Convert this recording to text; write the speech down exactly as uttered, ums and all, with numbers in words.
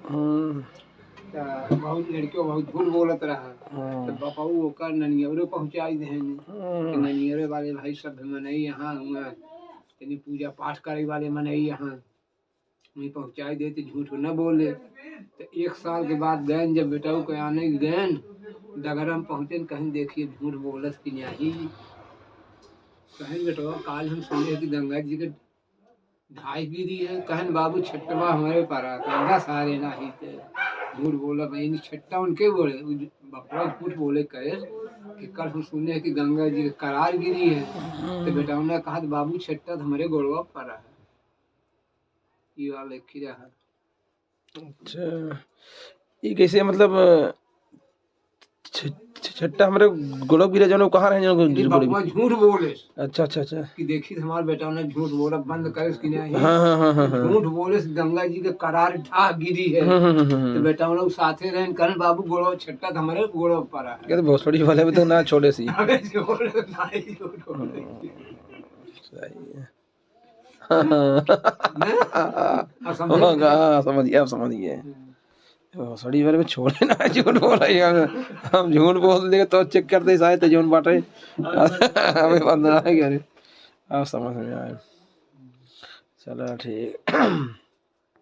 हम्म। त बहुत लड़कियों बहुत झूठ बोलत रहा। हम्म। त बपऊ ओकर ननियरे पहुँचाई देहनी। हम्म। त ननियरे वाले भाई सब मनई यहाँ हुआ, तनी पूजा पाठ करे वाले मनई यहाँ, वहीं पहुँचाई देते, झूठ न बोले। त एक साल के बाद गएन, जब बेटऊ के आने गएन, डगरम पहुँचेन, कहेन देखिए झूठ बोलत कि नाहीं। कहेन बेटवा, काल हम सुने कि गंगा जी के ढाई गिरी है, कहेन बाबू छट्टवा हमरे परा, गंगा सारे नाहीं ते झूठ बोला, बहनी छट्टा उनके बोले, उ ज-, बपवा झूठ बोले कहे कि कल हम सुने कि गंगा जी के करार गिरी है। तो बेटौना कहत बाबू छट्टा तो हमरे गोड़वा परा है। ई वाला लिखी रहा। अच्छा, ई कैसे मतलब छ-, छ-, छट्टा हमरे गोड़वा गिरे जौन, उ कहाँ रहे जौन ये गिर पड़े? बपवा झूठ बोले अच्छा, अच्छा, अच्छा। कि देखी हमार बेटौना झूठ बोला बंद करे कि नाहीं। हाँ, हाँ, हाँ, हाँ, हाँ। झूठ बोले से गंगा जी के करार ढाह गिरी है। हम्म, हम्म, हम्म, हम्म। तो बेटौना उ साथे रहेन, कहन बाबू गोड़वा छट्टा तो हमरे गोड़वा परा है। ये तो भोसड़ी वाले भी तो ना छोड़े सी। अबे छोड़, नाहीं छोड़। हम्म, सही है। नहीं? आप समझे? हाँ, हाँ, समझ गया, आप समझ गए। हम्म। भोसड़ी वाले में छोड़े ना, झूठ बोला यार। हम झूठ बोल देंगे तो check करते ही सारे तो जौन बाटे। हमें बंद ना है, अरे। आप समझ में आए। चलो ठीक।